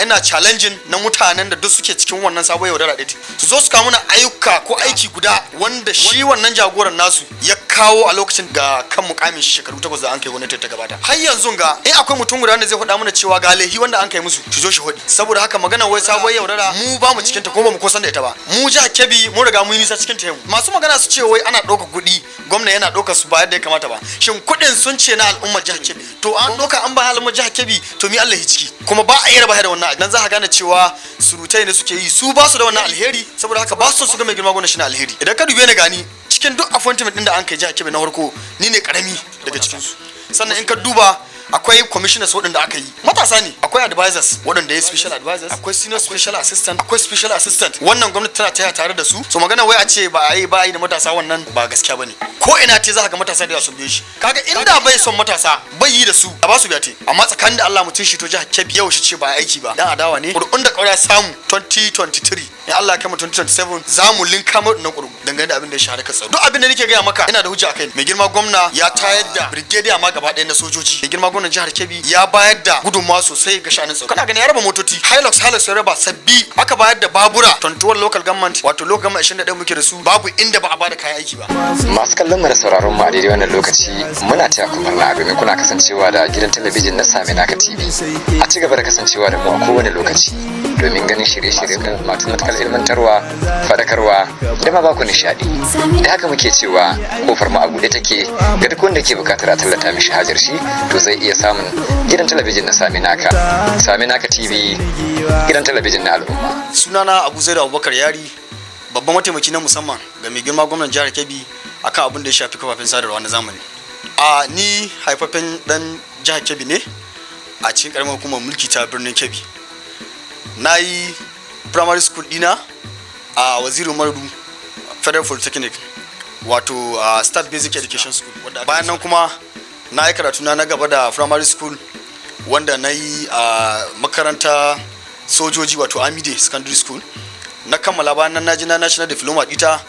Ina challenging na mutanen da duk suke cikin wannan sabon yaudara ɗin, su zo su kawo mana ayyuka ko aiki guda wanda shi wannan jagoran nasu ya kawo a lokacin ga kan mukamin shekaru 8 da an kai gwamnati ta gabata. Har yanzu ga in akwai mutum guda wanda zai faɗa mana cewa ga laihi wanda an kai musu, su zo shi faɗi. Saboda haka magana wai sabuwar yaudara, mu ba mu cikin ta kuma ba mu kusan da ita ba. Mu jihar Kebbi mun riga mun yi nisa cikin ta. Yau masu magana su ce wai ana ɗaukar kuɗi, gwamna yana ɗaukar su ba yadda ya kamata ba. Shin kuɗin sun ce na al'ummar jihar Kebbi, to an ɗauka an ba al'ummar jihar Kebbi, to mi Allah ya ciki? Kuma ba a yi raba da wannan. Dan za ka gane cewa surutai ne suke yi, su ba su da wannan alheri. Saboda haka ba su su ga mai girma gwamna shi na alheri. Idan ka dube ni, gani cikin duk appointment din da an kai jihar Kebbi, na farko ni ne karami daga cikin su. Sannan in ka duba, akwai commissioners waɗanda aka yi matasa ne, akwai advisors waɗanda ya special advisors, akwai senior special assistant, akwai special assistant. Wannan gwamnati tana taya tare da su. So magana wai a ce ba a yi da matasa, wannan ba gaskiya bane. Ko ina ce za ka ga matasa da yawa sun biyo shi. Kaga inda bai son matasa, bai yi da su, a ba su biya te. Amma tsakanin da Allah, mutum shi to jihar Kebbi yau shi ce ba aiki ba, dan adawa ne. Ƙuri'un da ƙaura samu 2023, in Allah ya kai mu 2027, za mu linka mu na ƙuri'u dangane da abin da ya shahara ka tsaro. Duk abin da nake gaya maka, ina da hujja akai. Mai girma gwamna ya tayar da brigadier ma gaba ɗaya na sojoji. Mai girma gwamnan jihar Kebbi ya bayar da gudunmawa sosai ga sha'anin tsaro. Kana gani ya raba motoci Hilux, Hilux ya raba sabbi, aka bayar da babura 21 local government, wato local government 21 muke da su, babu inda ba a bada kayan aiki ba. Masu kallon mu da sauraron mu a daidai wannan lokaci, muna taya ku murna domin kuna kasancewa da gidan talabijin na Saminaka TV. A ci gaba da kasancewa da mu a kowane lokaci domin ganin shirye-shiryen mu masu matukar ilmantarwa, faɗakarwa da ma baku nishaɗi. Da haka muke cewa kofar mu a buɗe take ga duk wanda ke buƙatar a tallata mishi hajar shi, to zai iya samun gidan talabijin na Saminaka. Saminaka TV, gidan talabijin na al'umma. Sunana Abu Zaidu Abubakar Yari, babban mataimaki na musamman ga mai girma gwamnan jihar Kebbi akan abin da ya shafi kafafen sadarwa na zamani. A ni haifafen dan jihar Kebbi ne a cikin karamar hukumar mulki ta Birnin Kebbi. Na yi primary school dina a Waziri Umaru Federal Polytechnic, wato a State Basic Education School. Bayan nan kuma na yi karatu na gaba da primary school wanda na yi a makaranta sojoji, wato Army Day Secondary School, na kammala. Bayan nan na ji na national diploma ita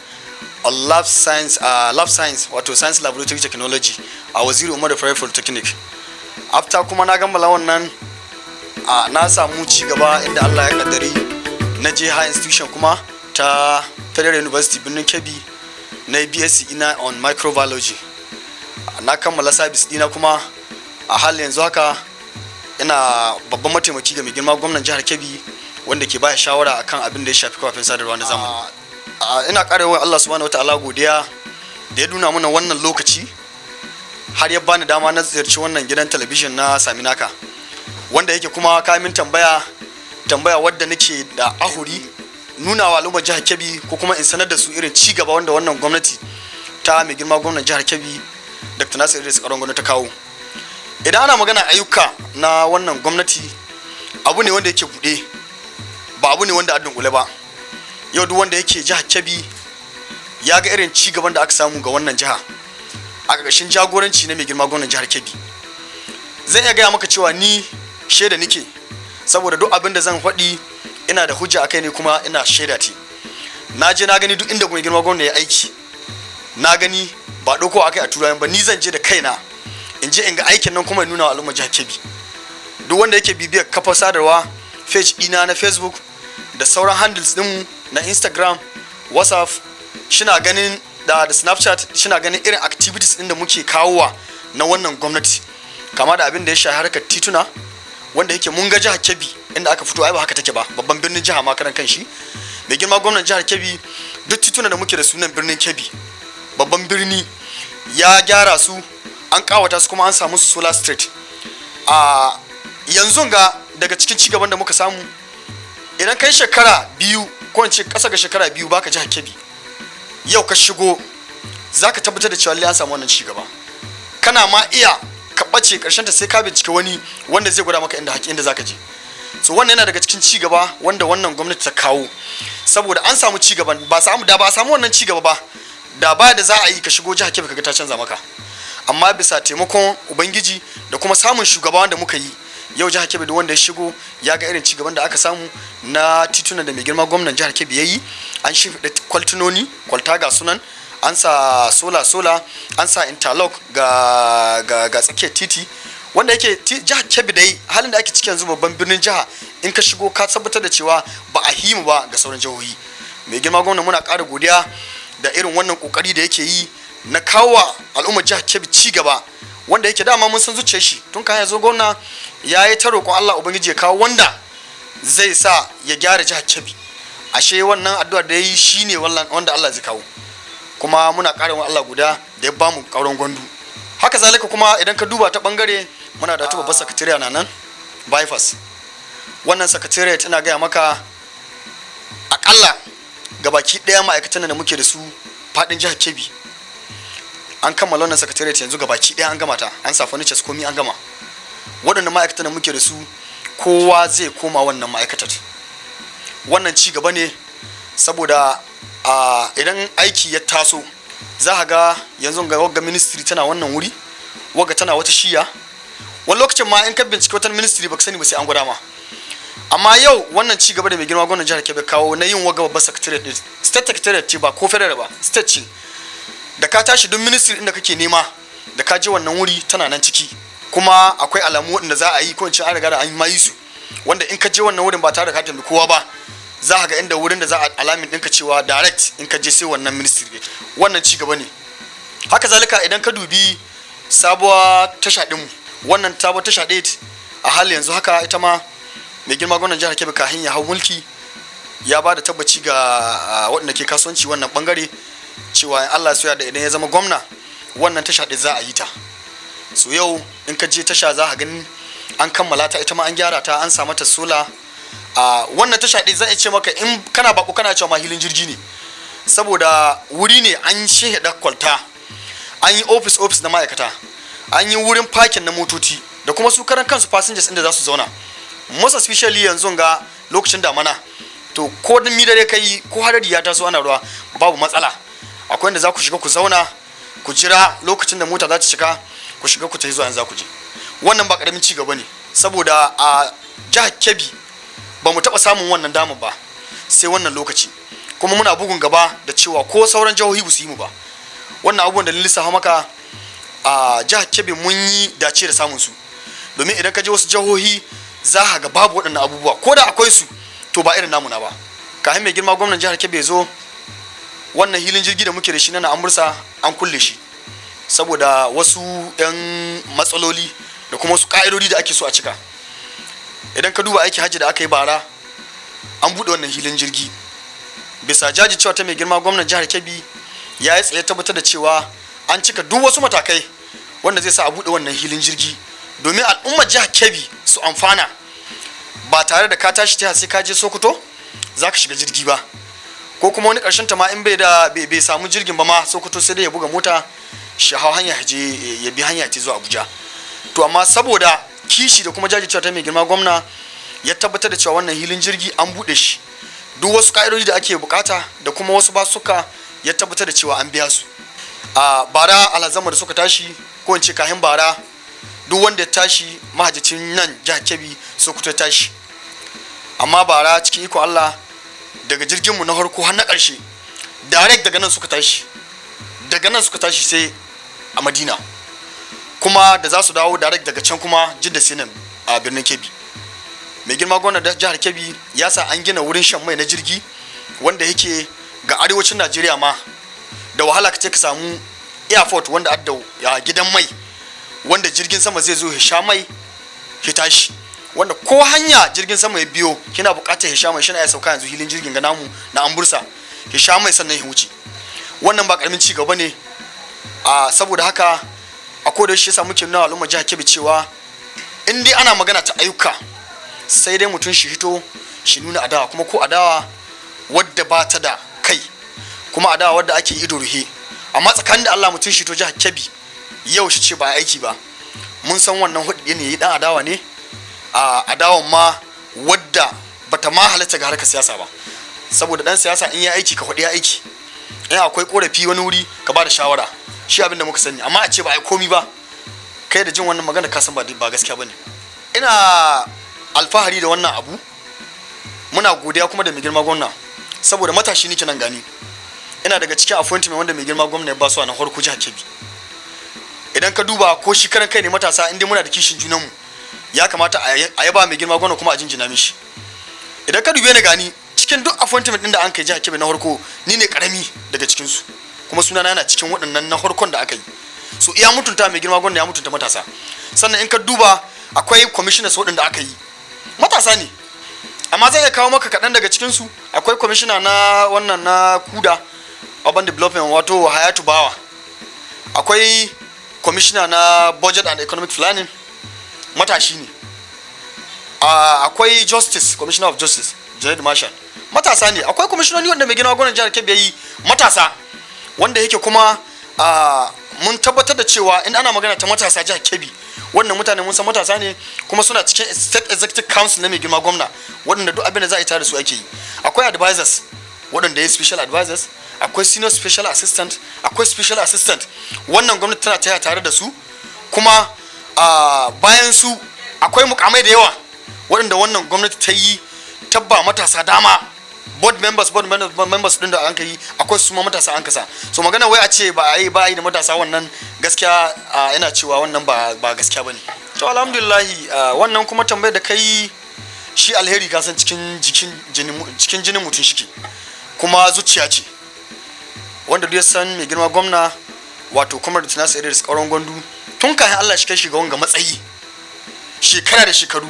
a lab science, lab science, wato science laboratory technology a Waziri Umaru Federal Polytechnic. After kuma na kammala wannan, na samu ci gaba inda Allah ya kaddari na je high institution kuma ta Federal University Birnin Kebbi, na yi BSc ina on microbiology. Na kammala service dina, kuma a halin yanzu haka ina babban mataimaki ga mai girma gwamnan jihar Kebbi wanda ke baya shawara akan abin da ya shafi kafafen sadarwa na zamani. Ina ƙara wa Allah subhanahu wataala godiya da ya nuna mana wannan lokaci har ya bani dama na ziyarci wannan gidan talabijin na Saminaka, wanda yake kuma kamin tambaya, tambaya wadda nake da ahuri nuna wa al'ummar jihar Kebbi ko kuma in sanar da su irin ci gaba wanda wannan gwamnati ta mai girma gwamnan jihar Kebbi, Dr. Nasir Idris Kauran Gwandu, ta kawo. Idan ana magana ayyuka na wannan gwamnati, abu ne wanda yake buɗe, ba abu ne wanda a dunkule ba. Yau duk wanda yake jihar Kebbi ya ga irin ci gaban da aka samu ga wannan jiha a ƙarƙashin jagoranci na mai girma gwamnan jihar Kebbi. Zan iya gaya maka cewa ni shaida nike, saboda duk abin da zan faɗi ina da hujja akai ne, kuma ina shaida ce. Na je na gani duk inda mai girma gwamna ya aiki, na gani. Ba ɗauko akai a turayen ba, ni zan je da kaina in je in ga aikin nan kuma in nuna wa al'ummar jihar Kebbi. Duk wanda yake bibiyar kafar sadarwa, page ɗina na Facebook da sauran handles ɗinmu na Instagram, WhatsApp, shina ganin da Snapchat, shina ganin irin activities ɗin da muke kawowa na wannan gwamnati, kama da abin da ya shafi harkar tituna, wanda yake mun ga jihar Kebbi inda aka fito ai ba haka take ba. Babban birnin jiha ma karan kanshi, mai girma gwamnan jihar Kebbi, duk tituna da muke da sunan Birnin Kebbi babban birni ya gyara su, an kawata su, kuma an samu su solar street. A yanzu ga daga cikin cigaban da muka samu, idan kai shekara 2 ko in ce kasa ga shekara 2 baka jihar Kebbi, yau ka shigo, zaka tabbatar da cewa lallai an samu wannan cigaba. Kana ma iya ka ɓace, ƙarshen ta sai ka bincike wani wanda zai gwada maka inda inda zaka je. So wannan yana daga cikin cigaba wanda wannan gwamnati ta kawo, saboda an samu cigaban ba samu da ba a samu wannan cigaba ba, da ba da za a yi ka shigo jihar Kebbi kaga ta canza maka. Amma bisa taimakon Ubangiji da kuma samun shugaba wanda muka yi, yau jihar Kebbi da wanda ya shigo ya ga irin cigaban da aka samu na titunan da mai girma gwamnan jihar Kebbi ya yi. An shimfiɗa kwaltunoni, kwalta ga sunan, an sa sola sola, an sa interlock ga tsakiyar titi, wanda yake jihar Kebbi dai halin da ake ciki yanzu, babban birnin jiha. In ka shigo, ka tabbatar da cewa ba a himu ba ga sauran jihohi. Mai girma gwamna, muna ƙara godiya da irin wannan kokari da yake yi na kawo al'ummar jihar Kebbi ci gaba, wanda yake dama mun san zuciyar shi tun kan ya zo gwamna, ya yi ta roƙon Allah Ubangiji ya kawo wanda zai sa ya gyara jihar Kebbi. Ashe wannan addu'ar da ya yi shine wanda Allah zai kawo, kuma muna ƙara wa Allah guda da ya bamu ƙauran Gwandu. Haka zalika kuma, idan ka duba ta bangare, muna da wata babbar sakatariya na nan bypass. Wannan sakatariya tana gaya maka, akalla gabaki ɗaya ma'aikatan da muke da su faɗin jihar Kebbi, an kammala wannan sakatariya yanzu gabaki ɗaya, an gama ta, an sa furnitures, komi an gama. Waɗanda ma'aikatan da muke da su, kowa zai koma wannan ma'aikatar. Wannan ci gaba ne, saboda idan aiki ya taso, za a ga yanzu ga wagga ministry tana wannan wuri, wagga tana wata shiya. Wani lokacin ma in ka bincike wata ministry, baka sani ba, sai an gwada ma. Amma yau wannan ci gaba da mai girma gwamnan jihar Kebbi kawo na yin wagga babbar secretariat din, state secretariat ce, ba ko federal ba, state ce, da ka tashi duk ministry inda kake nema, da ka je wannan wuri, tana nan ciki. Kuma akwai alamu waɗanda za a yi, ko in ce an riga da an yi su, wanda in ka je wannan wurin ba tare da ka tambayi kowa ba, za ka ga inda wurin da za a alamin ɗinka cewa direct in ka je sai wannan ministry. Wannan ci gaba ne. Haka zalika, idan ka dubi sabuwar tasha ɗinmu, wannan sabuwar tasha ɗaya a hali yanzu haka, ita ma mai girma gwamnan jihar Kebbi, kafin ya hau mulki, ya ba da tabbaci ga waɗanda ke kasuwanci wannan bangare cewa in Allah ya da idan ya zama gwamna, wannan tasha ɗin za a yi ta. So yau in ka je tasha, za ka gani an kammala ta, ita ma an gyara ta, an sa mata solar. A wannan tasha ɗin, zan iya ce maka, in kana bako, kana cewa ma hilin jirgi ne, saboda wuri ne an sheheda kwalta, an yi office office na ma'aikata, an yi wurin parking na motoci, da kuma su karan kansu passengers inda za su zauna, most especially yanzu ga lokacin damana. To ko mi dare kai, ko hadari ya taso ana ruwa, babu matsala, akwai inda za ku shiga ku zauna ku jira lokacin da mota za ta cika, ku shiga ku tafi zuwa yanzu za ku je. Wannan ba karamin ci gaba ne, saboda a jihar Kebbi ba mu taɓa samun wannan damar ba sai wannan lokaci. Kuma muna bugun gaba da cewa ko sauran jihohi ba su yi mu ba. Wannan abubuwan da lissafa maka, a jihar Kebbi mun yi dace da samun su, domin idan ka je wasu jihohi, za ka ga babu waɗannan abubuwa, ko da akwai su, to ba irin namu na ba. Kafin mai girma gwamnan jihar Kebbi ya zo, wannan hilin jirgi da muke da shi na Amursa, an kulle shi saboda wasu 'yan matsaloli da kuma wasu ka'idodi da ake so a cika. Idan ka duba aiki hajji da aka yi bara, an buɗe wannan hilin jirgi bisa jajircewa ta mai girma gwamnan jihar Kebbi. Ya yi tsaye tabbatar da cewa an cika duk wasu matakai wanda zai sa a buɗe wannan hilin jirgi domin al'ummar jihar Kebbi su amfana, ba tare da ka tashi ta sai ka je Sokoto za ka shiga jirgi ba, ko kuma wani ƙarshen ta ma in bai da bai samu jirgin ba ma Sokoto, sai dai ya buga mota shi hau hanya je ya bi hanya ce zuwa Abuja. To amma saboda kishi da kuma jajircewa ta mai girma gwamna, ya tabbatar da cewa wannan hilin jirgi an buɗe shi, duk wasu ka'idodi da ake bukata da kuma wasu basuka, ya tabbatar da cewa an biya su. A bara, alhazanmu da suka tashi, ko in ce kahin bara, duk wanda ya tashi mahajjacin nan jihar Kebbi, Sokoto ya tashi. Amma bara, cikin iko Allah, daga jirginmu na farko har na ƙarshe, direct daga nan suka tashi, daga nan suka tashi sai a Madina, kuma da za su dawo, direct daga can kuma Jidda sai nan a birnin Kebbi. Mai girma gwamnan jihar Kebbi ya sa an gina wurin shan mai na jirgi, wanda yake ga arewacin Najeriya ma da wahala ka ce ka samu airport wanda adda ya gidan mai wanda jirgin sama zai zo ya sha mai ya tashi, wanda ko hanya jirgin sama ya biyo kina bukatar ya sha mai, shi ya sauka yanzu hilin jirgin ga namu na Ambursa, ya sha mai sannan ya wuce. Wannan ba karamin ci gaba ne. A saboda haka, a koda shi yasa muke nuna al'ummar jihar Kebbi cewa in dai ana magana ta ayyuka, sai dai mutum shi hito shi nuna adawa, kuma ko adawa wadda ba ta da kai, kuma adawa wadda ake ido ruhe. Amma tsakanin da Allah, mutum shi to jihar Kebbi yau shi ce ba aiki ba, mun san wannan hudu ne, dan adawa ne, a adawan ma wadda bata ma halatta ga harkar siyasa ba. Saboda dan siyasa in ya aiki, ka faɗi ya aiki, in akwai korafi wani wuri, ka ba da shawara, shi abin da muka sani. Amma a ce ba a yi komi ba, kai da jin wannan magana ka san ba gaskiya bane. Ina alfahari da wannan abu. Muna godiya kuma da mai girma gwamna, saboda matashi nake nan gani, ina daga cikin appointment wanda mai girma gwamna ya ba su a na farko jihar Kebbi. Idan ka duba, ko shi karan kai ne, matasa inda muna da kishin junanmu, Ya kamata a yaba mai girma gwamna kuma a jinjina mishi. Idan ka dube ni, gani cikin duk appointment din da an kai jihar Kebbi na farko, ni ne karami daga cikin su, kuma sunana yana cikin waɗannan na farkon da aka yi. So iya mutunta mai girma gwamna ya mutunta matasa. Sannan in ka duba, akwai commissioners waɗanda aka yi, matasa ne, amma zan iya kawo maka kaɗan daga cikin su. Akwai commissioner na wannan na Kuda Urban Development, wato Hayatu Bawa. Akwai commissioner na Budget and Economic Planning, matashi ne. Akwai Justice, Commissioner of Justice Jared Marshall, matasa ne. Akwai kwamishinoni wanda mai girma gwamnan jihar Kebbi ya yi matasa, wanda yake kuma mun tabbatar da cewa in ana magana ta matasa jihar Kebbi, wannan mutane mun san matasa ne, kuma suna cikin State Executive Council na mai girma gwamna, waɗanda duk abin da za a yi tare da su ake yi. Akwai advisors waɗanda ya special advisors, akwai senior special assistant, akwai special assistant. Wannan gwamnati tana taya tare da su. Kuma bayan su akwai mukamai da yawa waɗanda wannan gwamnati ta yi tabba matasa dama. Board members din da an ka yi, akwai su ma matasa an kasa. So magana wai a ce ba a yi da matasa, wannan gaskiya ina cewa wannan ba gaskiya bane. To alhamdulillah. Wannan kuma tambayar da kai, shi alheri ka san cikin jikin jinin cikin jinin mutum shike, kuma zuciya ce. Wanda duk ya san mai girma gwamna, wato kuma da Tunasa Idris Kauran Gwandu, tun kafin Allah shi kai shi ga wanga matsayi, shekara da shekaru,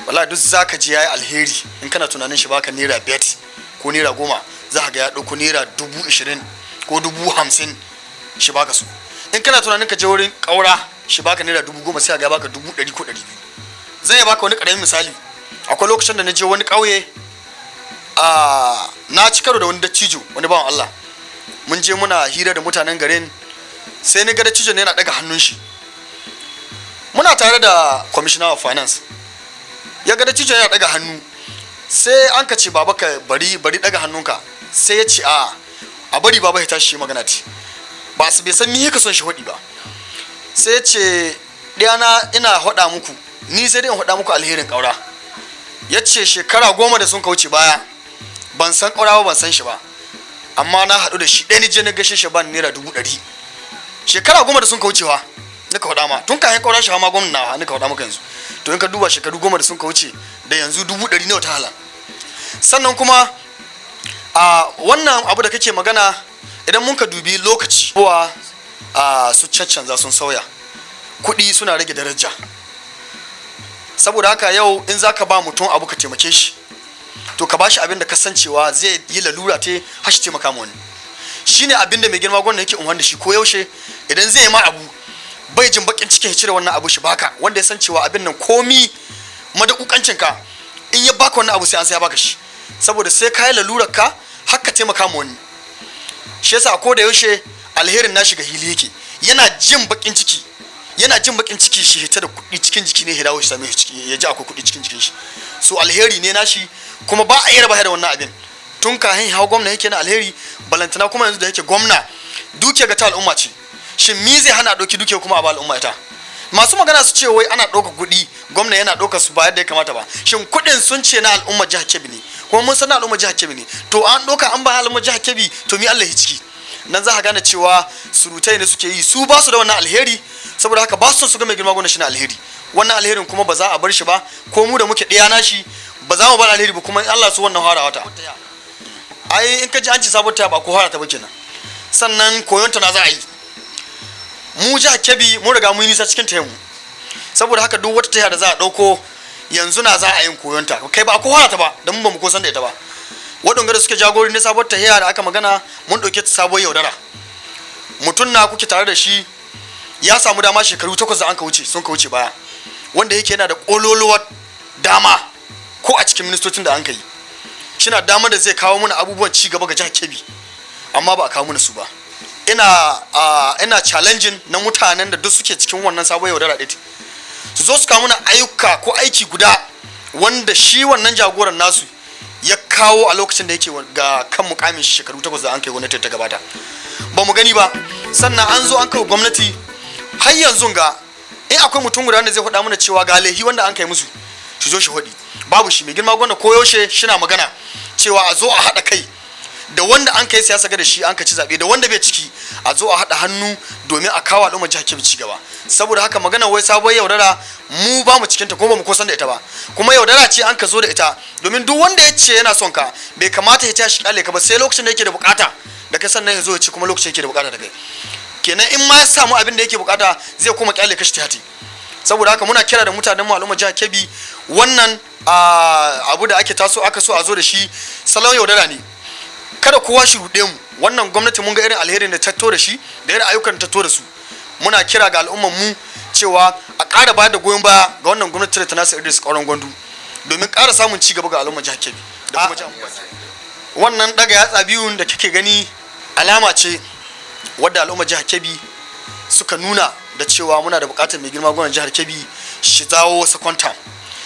wala duk zaka ji yayi alheri. In kana tunanin shi baka ₦5 ko ₦10, za ka ga ya ɗauko ₦20,000 ko 50,000 shi baka su. In kana tunanin ka je wurin ƙaura shi baka ₦10,000, sai ga baka 100,000 ko 200. Zan iya baka wani ƙaramin misali. Akwai lokacin da na je wani ƙauye, a na ci karo da wani dattijo, wani bawan Allah. Mun je muna hira da mutanen garin, sai ni ga dattijo ne yana daga hannun shi. Muna tare da Commissioner of Finance. Ya ga dattijo yana daga hannu, sai an ka ce, "Baba, ka bari, bari daga hannunka." Sai ya ce, "A a bari baba ya tashi shi magana." Ce ba su bai san me yake son shi hodi ba. Sai ya ce, "Ɗiyana, ina faɗa muku, ni sai dai in faɗa muku alherin ƙaura." Ya ce, "Shekara 10 da sun kauce baya, ban san ƙaura ba, ban san shi ba, amma na haɗu da shi ɗaya, ni je na gaishe shi, ban ₦100,000." Shekara 10 da sun kaucewa nika faɗa ma, tun kafin ƙaura shi ma gwamna na nika faɗa maka yanzu. To in ka duba shekaru 10 da sun kauce da yanzu, 100,000 nawa ta hala? Sannan kuma a wannan abu da kake magana, idan mun ka dubi lokaci kuwa a su caccanza, sun sauya, kuɗi suna rage daraja. Saboda haka yau in za ka ba mutum abu ka taimake shi, to ka bashi abin da kasancewa zai yi lalura te har shi taimaka ma wani. Shine abin da mai girma gwamna yake unwan da shi ko yaushe. Idan zai yi ma abu, bai jin bakin cikin ya cire wannan abu shi baka, wanda ya san cewa abin nan komi madakukancin ka, in ya baka wannan abu sai an sai ya baka shi, saboda sai ka yi lalurar ka har ka taimaka ma wani. Shi yasa ko da yaushe alherin nashi ga hili yake. Yana jin bakin ciki, yana jin bakin ciki shi hita da kuɗi cikin jiki ne, ya dawo shi same shi ciki, ya ji akwai kuɗi cikin jikin shi. So alheri ne nashi, kuma ba a yi raba da wannan abin. Tun kafin hawa gwamna yake na alheri, balantana kuma yanzu da yake gwamna. Dukiya ga ta al'umma ce. Shin mi zai hana ɗauki dukiya kuma a ba al'umma ita? Masu magana su ce wai ana ɗauka kuɗi, gwamna yana ɗauka su ba yadda ya kamata ba. Shin kuɗin sun ce na al'ummar jihar Kebbi ne, kuma mun san na al'ummar jihar Kebbi ne. To an ɗauka an ba al'ummar jihar Kebbi, to mi Allah ya ciki? Nan za ka gane cewa surutai ne suke yi. Su ba su da wannan alheri, saboda haka ba su su ga mai girma gwamna shi na alheri. Wannan alherin kuma ba za a bar shi ba, ko mu da muke ɗaya nashi ba za mu bar alheri ba. Kuma in Allah su wannan harawa ta ai, in ka ji an ci sabon ta, ba ko hara ta ba kenan. Sannan koyon ta na za a yi. Mu jihar Kebbi mun riga mun yi nisa cikin taimu. Saboda haka duk wata taya da za a ɗauko yanzu na za a yin koyon ta, kai ba ko hara ta ba, don ba mu ko san da ita ba. Waɗanda da suke jagori na sabuwar tahiya da aka magana, mun ɗauke ta sabuwar yaudara. Mutum na kuke tare da shi, ya samu dama shekaru 8 da an ka wuce sun ka wuce baya, wanda yake yana da ƙololuwar dama ko a cikin ministocin da an ka yi, shina dama da zai kawo mana abubuwan ci gaba ga jihar Kebbi, amma ba a kawo mana su ba. Ina challenging na mutanen da duk suke cikin wannan sabuwar yaudara ɗin, su zo su kawo mana ayyuka ko aiki guda wanda shi wannan jagoran nasu ya kawo a lokacin da yake ga kan mukamin shekaru 8 da an kai gwamnati ta gabata. Ba mu gani ba. Sannan an zo an kawo gwamnati, har yanzu ga in akwai mutum guda wanda zai faɗa mana cewa ga laihi wanda an kai musu, shi zo shi faɗi. Babu shi. Mai girma gwamna koyaushe shina magana cewa a zo a haɗa kai. Da wanda an kai siyasa ga da shi an ka ci zaɓe, da wanda bai ciki, a zo a haɗa hannu domin a kawo al'ummar jihar Kebbi ci gaba. Saboda haka magana wai sabuwar yaudara, mu ba mu cikinta ko ba mu kusan da ita ba. Kuma yaudara ce an ka zo da ita, domin duk wanda ya ce yana son ka, bai kamata ya tashi kyale ka ba sai lokacin da yake da bukata da kai, sannan ya zo ya ce kuma lokacin yake da bukata da kai. Kenan in ma ya samu abin da yake bukata, zai kuma kyale ka shi tihati. Saboda haka muna kira da mutanen mu, al'ummar jihar Kebbi, wannan abu da ake taso aka so a zo da shi, salon yaudara ne. Kada kowa shi ruɗe mu. Wannan gwamnati, mun ga irin alherin da tatto da shi da irin ayyukan tatto da su. Muna kira ga al'ummar mu cewa a ƙara bayar da goyon baya ga wannan gwamnati ta Nasir Idris Kauran Gwandu domin ƙara samun ci gaba ga al'ummar jihar Kebbi da kuma jihar. Wannan daga yatsa biyun da kike gani alama ce wadda al'ummar jihar Kebbi suka nuna da cewa muna da buƙatar mai girma gwamnan jihar Kebbi shi zawo second term.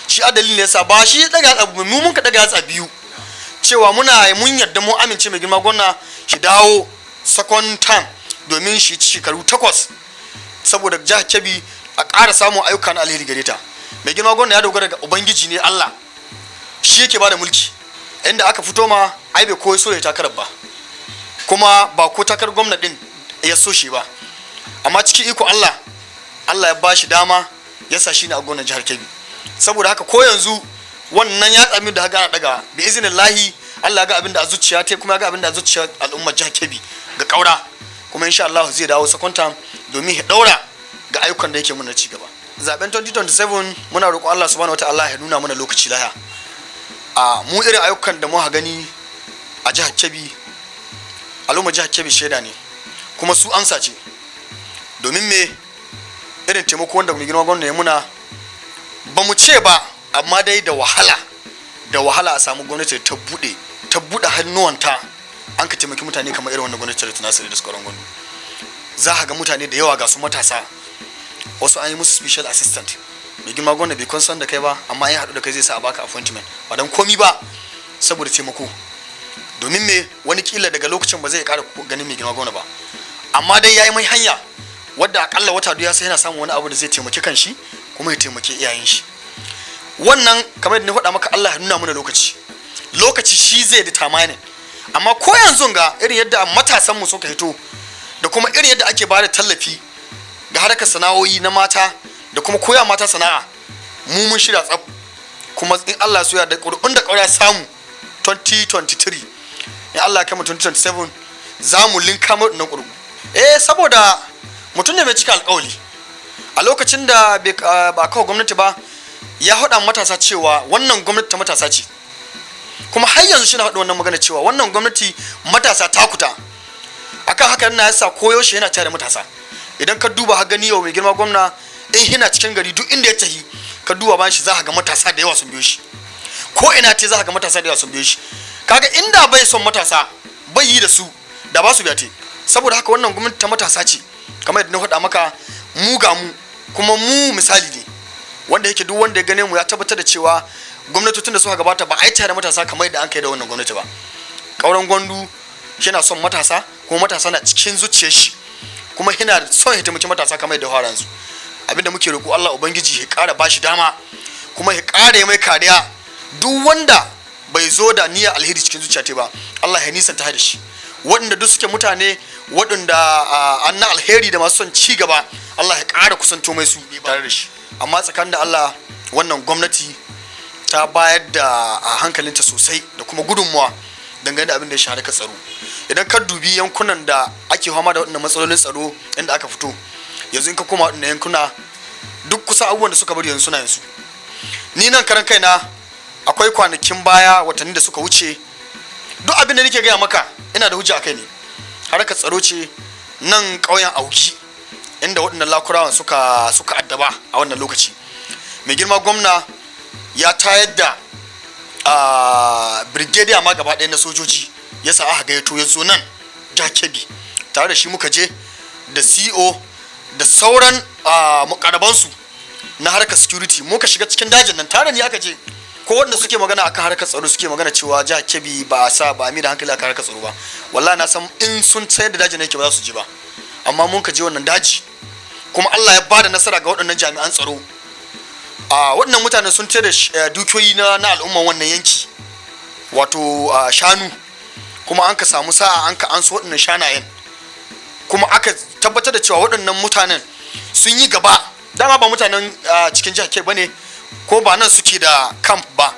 Shi adalin ne yasa ba shi daga yatsa, mu mun ka daga yatsa biyu cewa muna mun yarda, mun amince mai girma gwamna shi dawo second term domin shi shekaru 8, saboda jihar Kebbi a ƙara samun ayyukan alheri gare ta. Mai girma gwamna ya dogara ga Ubangiji ne, Allah shi yake bada mulki. Inda aka fito ma ai bai koyi so ya takarar ba, kuma ba ko takarar gwamna din ya so shi ba, amma cikin iko Allah, Allah ya bashi dama ya sa shi ne a gwamnan jihar Kebbi. Saboda haka ko yanzu wannan ya tsami da haka ana daga, bi iznillahi Allah ya ga abin da a zuciya ta, kuma ya ga abin da a zuciya al'ummar jihar Kebbi ga kaura, kuma insha Allah zai dawo second term domin ya daura ga ayyukan da yake muna ci gaba. Zaben 2027, muna roƙo Allah subhanahu wataala ya nuna mana lokaci laya. A mu irin ayyukan da muka gani a jihar Kebbi, al'ummar jihar Kebbi shaida ne, kuma su amsa ce. Domin me? Irin taimako wanda mai girma gwamna ya muna, ba mu ce ba, amma dai da wahala, da wahala a samu gwamnati ta bude hannuwanta an ka taimaki mutane kamar irin wannan gwamnati ta Nasiru da Kauran Gwandu. Za ka ga mutane da yawa, ga su matasa, wasu an yi musu special assistant. Mai girma gwamna bai kun san da kai ba, amma in haɗu da kai zai sa a baka appointment, ba don komi ba saboda taimako. Domin me? Wani kila daga lokacin ba zai ƙara ganin mai girma gwamna ba, amma dai ya yi mai hanya wadda akalla wata ya sai yana samun wani abu da zai taimaki kanshi kuma ya taimaki iyayen shi. Wannan kamar yadda na faɗa maka, Allah ya nuna mana lokaci, lokaci shi zai determine. Amma ko yanzu ga irin yadda matasan mu suka hito da kuma irin yadda ake bada tallafi ga harkar sana'o'i na mata da kuma koya mata sana'a, mu mun shirya tsaf. Kuma in Allah so ya da, ƙuri'un da ƙaura samu 2023, in Allah ya kama 2027, za mu linka mu nan ƙuri'u. Eh, saboda mutum ne mai cika alƙawali. A lokacin da ba kawo gwamnati ba, ya haɗa matasa cewa wannan gwamnati ta matasa ce, kuma har yanzu shi na faɗi wannan magana cewa wannan gwamnati matasa takuta. Akan haka yana yasa koyaushe yana tare da matasa. Idan ka duba ha gani, yau mai girma gwamna in yana cikin gari, duk inda ya tahi, ka duba bayan shi, za ka ga matasa da yawa sun biyo shi. Ko ina ce za ka ga matasa da yawa sun biyo shi. Kaga inda bai son matasa, bai yi da su, da ba su biya te. Saboda haka wannan gwamnati ta matasa ce, kamar yadda na faɗa maka. Mu ga mu, kuma mu misali ne wanda yake duk wanda ya gane mu ya tabbatar da cewa gwamnatocin da suka gabata ba a yi tare da matasa kamar yadda an kai da wannan gwamnati ba. Kauran Gwandu yana son matasa, kuma matasa na cikin zuciyar shi, kuma yana son ya taimaki matasa kamar yadda fara yanzu. Abinda muke roƙo, Allah Ubangiji ya ƙara bashi dama kuma ya ƙara ya mai kariya. Duk wanda bai zo da niyyar alheri cikin zuciya ta ba, Allah ya nisanta da shi. Waɗanda duk suke mutane waɗanda an na alheri da masu son ci gaba, Allah ya ƙara kusanto mai su tare da shi. Amma tsakanin da Allah, wannan gwamnati ta bayar da hankalinta sosai da kuma gudunmuwa dangane da abin da ya shahara ka tsaro. Idan ka dubi yankunan da ake fama da waɗannan matsalolin tsaro inda aka fito, yanzu in ka koma waɗannan yankuna, duk kusa abubuwan da suka bari yanzu suna yanzu. Ni nan karan kaina, akwai kwanakin baya, watanni da suka wuce, duk abin da nake gaya maka ina da hujja akai ne. Harkar tsaro ce nan ƙauyen Auki, inda waɗannan Lakurawan suka addaba a wannan lokaci. Mai girma gwamna ya tayar da brigadier ma gaba ɗaya na sojoji, ya sa aka gayyato, ya zo nan jihar Kebbi. Tare da shi muka je da CO da sauran mukarabansu na harkar security, muka shiga cikin dajin nan tare ni aka je. Ko wanda suke magana akan harkar tsaro, suke magana cewa jihar Kebbi ba sa ba mi da hankali akan harkar tsaro ba, wallahi na san in sun sayar da dajin yake ba za su je ba. Amma mun ka je wannan daji, kuma Allah ya bada nasara ga waɗannan jami'an tsaro. A waɗannan mutane sun tare dukiyoyi na al'umman wannan yanki, wato shanu. Kuma an ka samu sa'a an ka an so waɗannan shanayen, kuma aka tabbatar da cewa waɗannan mutanen sun yi gaba. Dama ba mutanen cikin jihar Kebbi bane, ko ba nan suke da camp ba.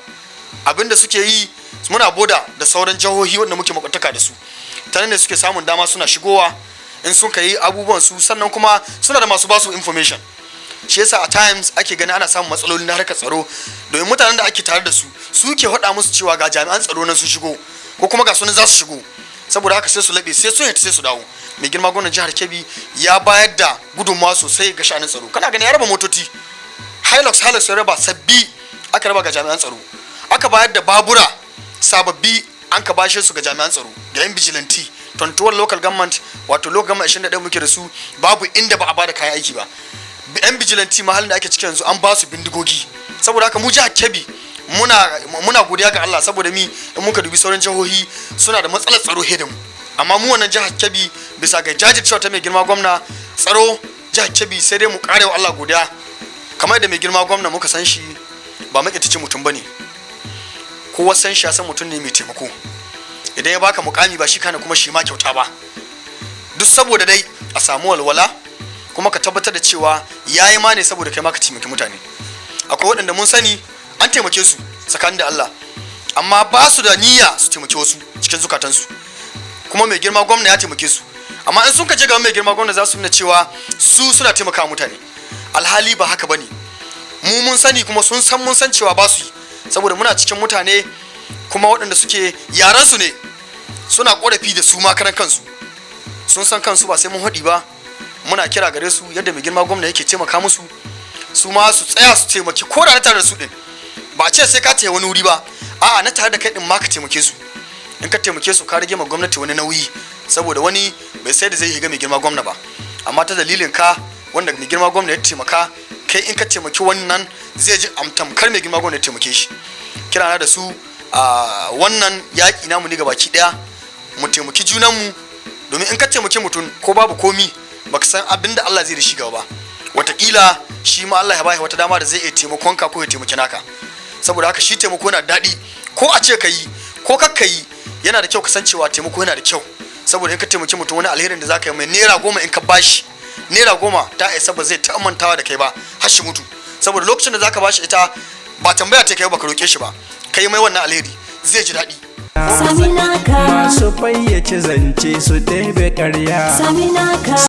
Abinda suke yi, muna boda da sauran jihohi wanda muke makwataka da su, ta nan ne suke samun dama suna shigowa in sun yi abubuwan su. Sannan kuma suna da masu basu information. Shi yasa a times ake gani ana samun matsaloli na harkar tsaro, domin mutanen da ake tare da su suke faɗa musu cewa ga jami'an tsaro nan sun shigo, ko kuma ga sunan za su shigo. Saboda haka sai su laɓe, sai sun sai su dawo. Mai girma gwamnan jihar Kebbi ya bayar da gudunmawa sosai ga sha'anin tsaro. Kana gani ya raba motoci Hilux, Hilux ya raba sabbi, aka raba ga jami'an tsaro. Aka bayar da babura sababbi, an ka bashe su ga jami'an tsaro, ga yan vigilante. 21 local government, wato local government 21 muke da su, babu inda ba a bada kayan aiki ba. Yan vigilante mahallin da ake ciki yanzu an ba su bindigogi. Saboda haka mu jihar Kebbi muna godiya ga Allah, saboda mi? In muka dubi sauran jihohi, suna da matsalar tsaro da mu. Amma mu wannan jihar Kebbi, bisa ga jajircewa ta mai girma gwamna, tsaro jihar Kebbi sai dai mu karewa Allah godiya. Kamar da mai girma gwamna muka san shi, ba maƙetaci mutum bane. Kowa san shi ya san mutum ne mai taimako. Idan ya baka mukami, ba shi kana kuma shi ma kyauta ba, duk saboda dai a samu walwala, kuma ka tabbatar da cewa yayi ma ne saboda kai ma ka taimaki mutane. Akwai waɗanda mun sani an taimake su tsakanin da Allah, amma ba su da niyya su taimaki wasu cikin zukatansu. Kuma mai girma gwamna ya taimake su, amma in sun ka je gaban mai girma gwamna, za su nuna cewa su suna taimaka mutane, alhali ba haka bane. Mu mun sani, kuma sun san mun san cewa ba su yi, saboda muna cikin mutane, kuma waɗanda suke yaran su ne suna korafi da su ma karan kansu sun san kansu, ba sai mun haɗi ba. Muna kira gare su, yadda mai girma gwamna yake taimaka musu, su ma su tsaya su taimaki ko da na tare da su din. Ba a ce sai ka taya wani wuri ba, a'a, na tare da kai din ma ka taimake su. In ka taimake su, ka rage ma gwamnati wani nauyi, saboda wani bai sai da zai higa mai girma gwamna ba, amma ta dalilin ka wanda mai girma gwamna ya taimaka, kai in ka taimaki wannan, zai ji tamkar mai girma gwamna ya taimake shi. Kirana da su a wannan yaƙi namu ne gabaki ɗaya, mu taimaki junanmu, domin in ka taimaki mutum, ko babu komi, baka san abin da Allah zai da shi gaba ba. Wataƙila shi ma Allah ya bashi wata dama da zai iya taimakon ka ko ya taimaki naka. Saboda haka shi taimako yana daɗi, ko a ce ka yi ko kakka yi, yana da kyau ka san cewa taimako yana da kyau. Saboda in ka taimaki mutum, wani alherin da zaka yi mai, ₦10 in ka bashi, ₦10 ta isa, ba zai ta mantawa da kai ba har shi mutu. Saboda lokacin da zaka bashi ita, ba tambaya ta kai ba, ka roke shi ba, kai mai wannan alheri, zai ji daɗi. Saminaka. Masu fayyace zance su ɗebe ƙarya. Saminaka.